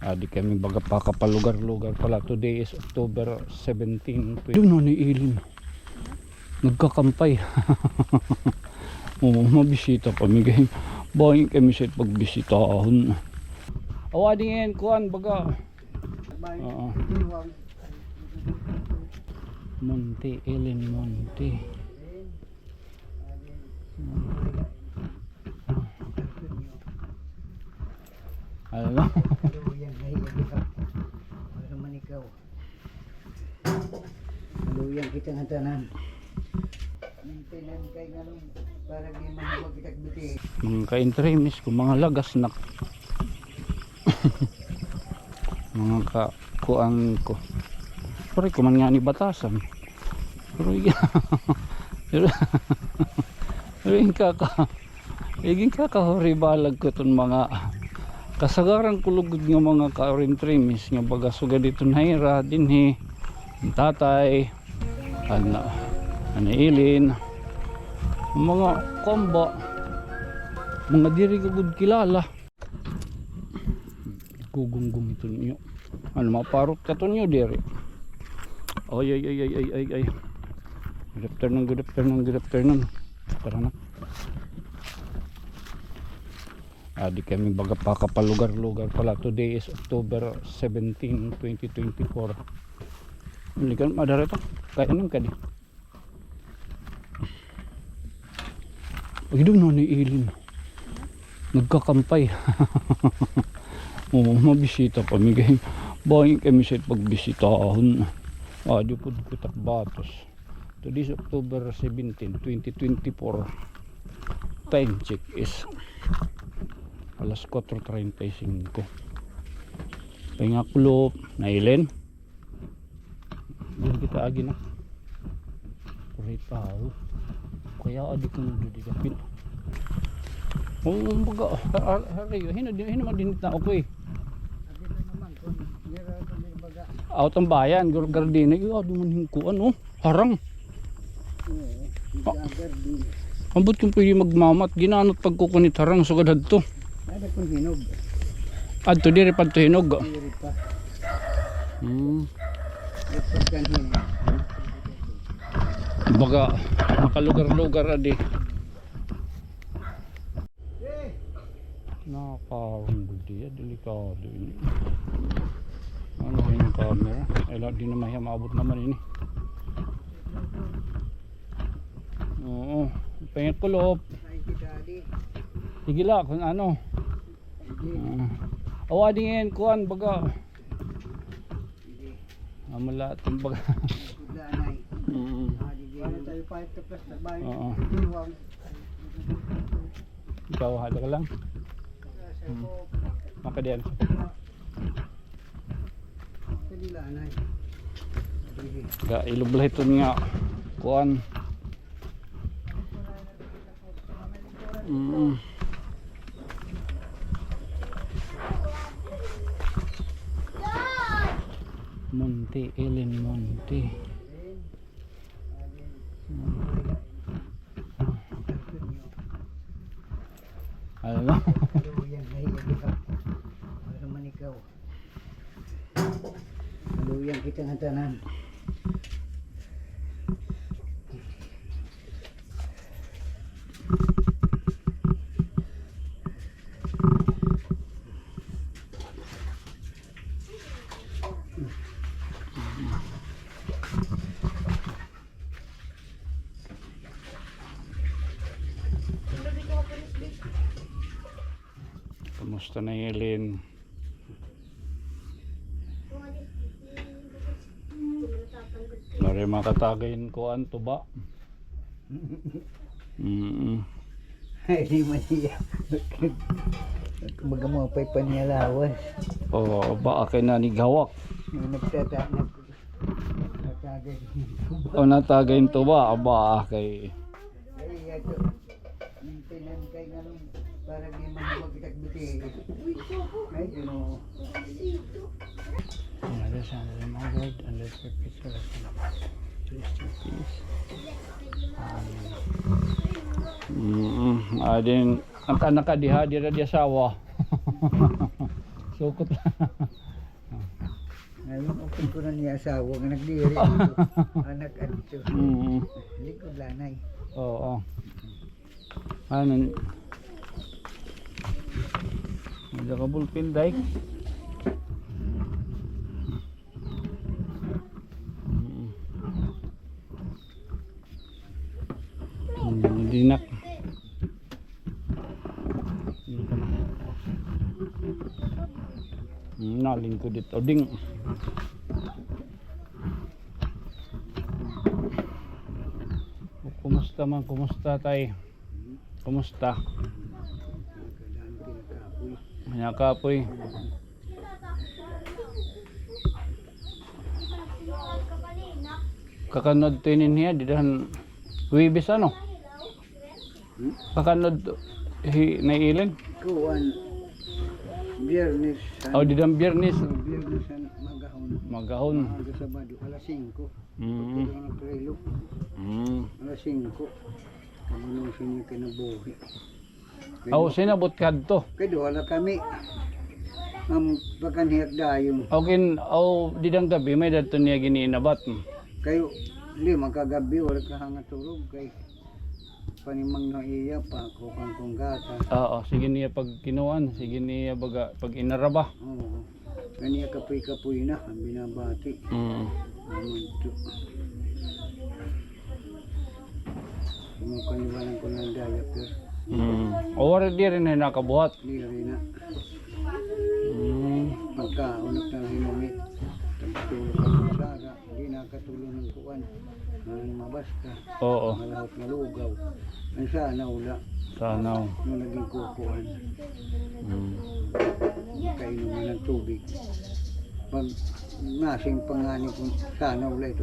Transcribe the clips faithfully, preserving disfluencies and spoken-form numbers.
Adi kami baga pakapalugar-lugar pala. Today is October seventeen, twenty. Doon na ni Ilin. Nagkakampay. Oo, mabisita kami kay bangin kami sa pagbisitahon. Aw, adi ngayon, kuan, baga. Oo. Monte, Ilin Monte. Ano? Para man ikaw. Luyan kita nga tanan. Maintenance kay nganong para di mahuwag kita biti. Mga ka-intremis ko, mga lagas na. Mga ka-, kuan ko. Pare ko man nga ni batasan. Pero, pero, pero yung kaka-, Igin kakahuribalag ko iton mga kasagaran ko lugod nga mga ka-intremis nga baga sugad iton ha ira dinhi, an tatay, an, an Ilin, mga kuan ba, mga diri ko gud kilala. Gugunggong iton iyo. Ano, maparot ka ton iyo diri. Ay, ay, ay. Good afternoon, good afternoon, good afternoon. Tara na. Adi kami baga pakapalugar-lugar pala. Today is October seventeen, twenty twenty-four. Hindi ka madara ito. Kaya nang kadi. Ay, doon na ni Ilin. Nagkakampay. Oo, mabisita kami kay bangin kami sa pagbisitahon. Adi pod ko takbatos. Today is October seventeen, twenty twenty-four. Time check is alas kuwatro treinta y cinco. Pahinga kulop, na Ilin. Diyan kita agi na. Purita, oh. Kaya adi ko na di kapit. Oh, baga, ha-, ha-, hari, hino di, hino man din ta, okay. Out ang bayan, gur-, gardina, iyo, adi man hin kuan, oh. Harang. Oo, gardina. Ambot kung pwede magmamat, ginanot pagkukunit harang, sugad hadto. Ada kun hinog. Adto diri pa adto hinog. Diri pa. Hmm. Ito kan hinog. Baga makalugar-lugar adi. Nakakarunggod diya, delikado ini. Ano ba yung camera? Ay, la-, di naman hiya maabot naman ini. Oo, pengkulop. Sige la, kung ano. Ah. Awa, di ngayon, kuan, baga. Amo la, itong baga. Mm. Oo. Ikaw, hada ka lang. Hmm. Makadiyan. Ga, ilublahiton nga kuan. Mm. Monte, Ellen Monte. Mm. Alam mo? Ano man ikaw? Kaluyan kita nga tanan. Kumusta na, Ellen? Dari makatagay hin kuan, tuba. Mm. Ay, di man iya. Baga mo pa'y panyalawas. Oo, ba, kay nanighawak. Yung nagtata-, nag-, natagay hin tuba. O, natagay hin tuba, aba, kay. Ay, yato. Maintenance kay nganong para di mahuwag kita biti. Ay, Ginoo. Mother, Son, and Holy Ghost, and let your peace rest on us. Rest in peace. Amen. Mm, ah, din, naka-, nakadiha, dira di asawa. Si Tukot la. Ngayon, okay ko na niya asawa nga nagdiri dito. Anak adto. Mm. Likod lanay. Oo. Ano? Ada ka ballpen, day? Mm. Dinak. Nalingkod it uding. Kumusta man? Kumusta, tay? Kumusta? Mga kapoy. Kakan-o adto ini hiya, dida han Huwebes, ano? Hmm? Kakan-o adto hi Nay Ellen? Kuan, Biyernes. Oh, dida han Biyernes. Oh, Biyernes an magahon. Magahon. Maaga Sabado, alas singko. Mm. Pagkita na prelo. Mm. Alas singko. Kamunusin niya kinabuhi. Aw, sinabot kadto. Kay duha la kami. Am, pakanhiyat dayon. Aw, kin-, aw, dida han gab-i, may-ada adto niya gin-iinabat. Kay, di, makagab-i, wala ka hanga turog, kay panimang na iya, pa, kukan kong gata. Oo, sige niya pagkinuan, sige niya baga, pag-inaraba. Oo. Ganiya kapoy-kapoy na an binabati. Mm. Naman to. Mga kaliwanan ko ng diaper. Mm. O, wala, diri na nakabuhat. Diri na. Mm. Pagkaon na hinungit. Pagtulog ako sa aga. Hindi nakatulog ng kuwan. Ang mabasta. Oo. Malahot malugaw. Ang sanaw la. Sanaw. Yung naging kukuan. Mm. Kainuman ng tubig. Pag nasing pangani kung sanaw la ito.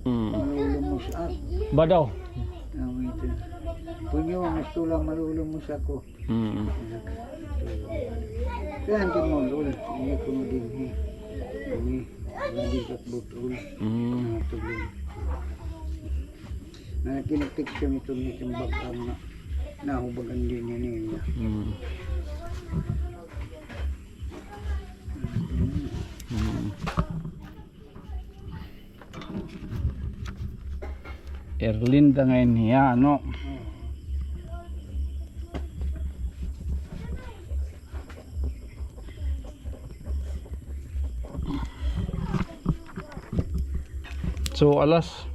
Mm. Malulumos ako. Ba daw? Ang ito. Punyo, mas tula malulumos ako. Mm. Kaya hindi mo, Lord, hindi ko mo din, eh. Ini, lagi sa butol. Mm. Mga tuloy. Na kinapicture nito ni Timbang na nahubagan din niya niya. Mm. Mm. Erlinda ngayon hiya, no? So, alas,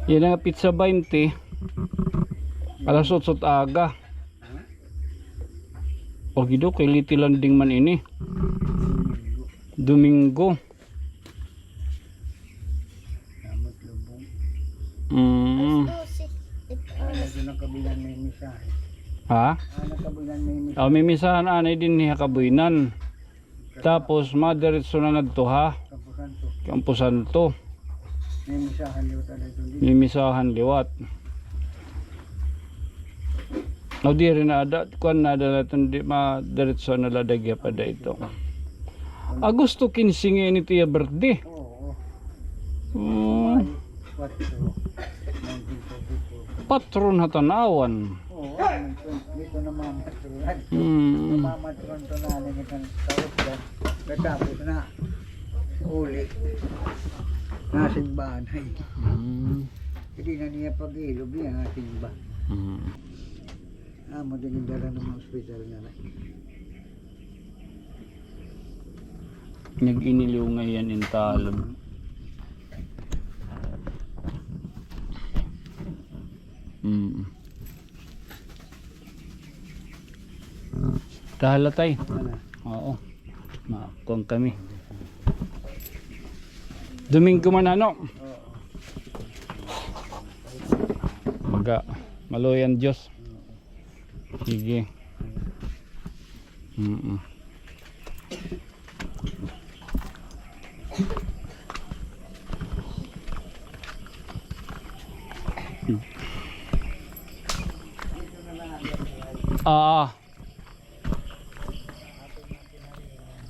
yana nga petsa baynte, alas otso it aga. O, gido, kay late landing man ini. Domingo. Salamat, lubong. Mm. Alas dose. Ano ito na kabilang may misahe? Ha? Ano kabilang may misahe? Oh, may misahan anay dinhi ha Kabuyanan. Tapos, madiretso na ngadto ha Campo Santo. Campo Santo. May misahan liwat, ano ito, di? May misahan liwat. O, diri na ada, kuan na ada naton, di, madiretso na la ada gihap ada ito. Agosto kinse nga ini it iya birthday. Oo. Hmm. May kwatro, nineteen forty-four. Patron ha Tanauan. Oo, dito namamatron. Hmm. Namamatron to na, ano, itong taon dyan. Katapos na, uli. Nasimbahan ay. Hmm. Hindi na niya pag-ilob niya, nasimba. Hmm. Amo din yung dala ng mga ospital na na. Nag-iniliw ngayon in talon. Mm. Tahala, tay. Ano? Oo. Ma-, kuwan kami. Domingo man, ano? Oo. Maga, maluoy an Diyos. Oo. Sige. Mm-mm. Ah.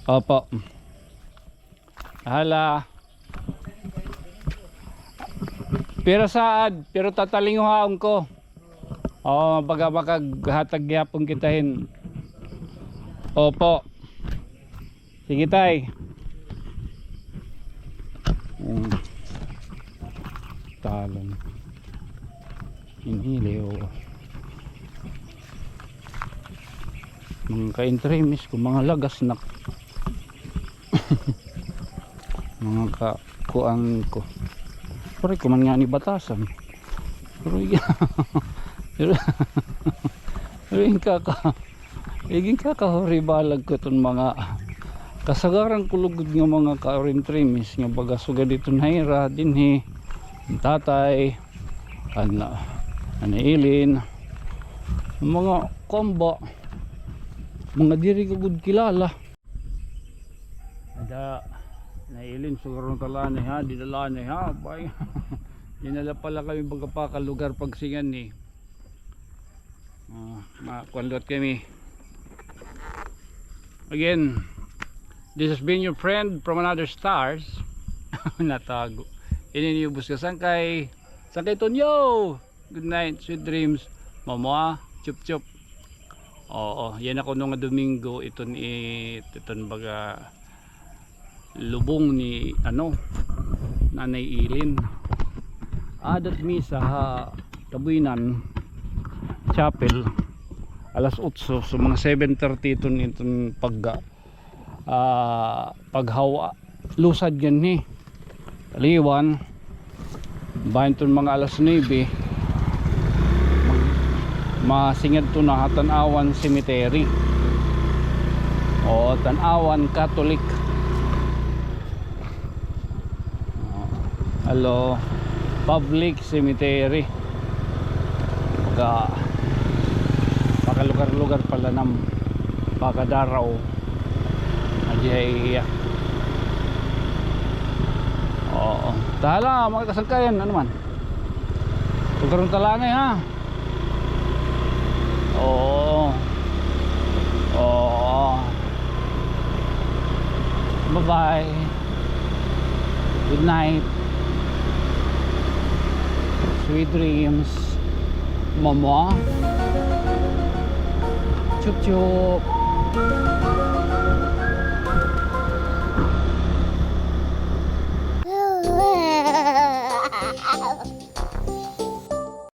Opo. Hala. Pero saad, pero tatalinguhaon ko. Oo, baga makaghatag gihapon kita hin Opo. Sige, tay. Mm. Talon. Iniliw. Mga ka-entremis ko, mga lagas na. Mga ka-, kuan ko. Pare ko man nga ni batasan. Pero, pero, pero yung kaka-, Igin kakahuribalag ko iton mga kasagaran ko lugod nga mga ka-entremis nga baga sugad iton ha ira dinhi, an tatay, an, an Ilin, mga kuan ba, mga diri ko gud kilala. Ada, na Ilin, sugaron ta la anay ha, dinala anay ha, bay. Dinala pala kami baga pa ka lugar pagsingan ni. Ah, makuan liwat kami. Again, this has been your friend from another stars. Natago. Ini ni ubos ka sangkay. Sangkay Tonyo. Good night, sweet dreams. Mama, chup chup. Oo, yana kuno nga Domingo, iton it, iton baga lubong ni, ano, Nanay Ilin. Adat misa ha Kabuinan Chapel alas otso, so mga seven thirty iton, iton pag, ah, paghawa, lusad nganhi. Liwan, bahin ton mga alas nuebe, mag-, masingadto na ha Tanauan Cemetery. O, Tanauan Catholic. O, hello. Public Cemetery. Pagka, pagka lugar-lugar pala nam, pagka daraw. Adi ay iya. Oo. Tahala, mga kasangkayan, ano man. Sugaron ta la anay, ha? Oo. Oo. Bye-bye. Good night. Sweet dreams. Mama. Chup chup.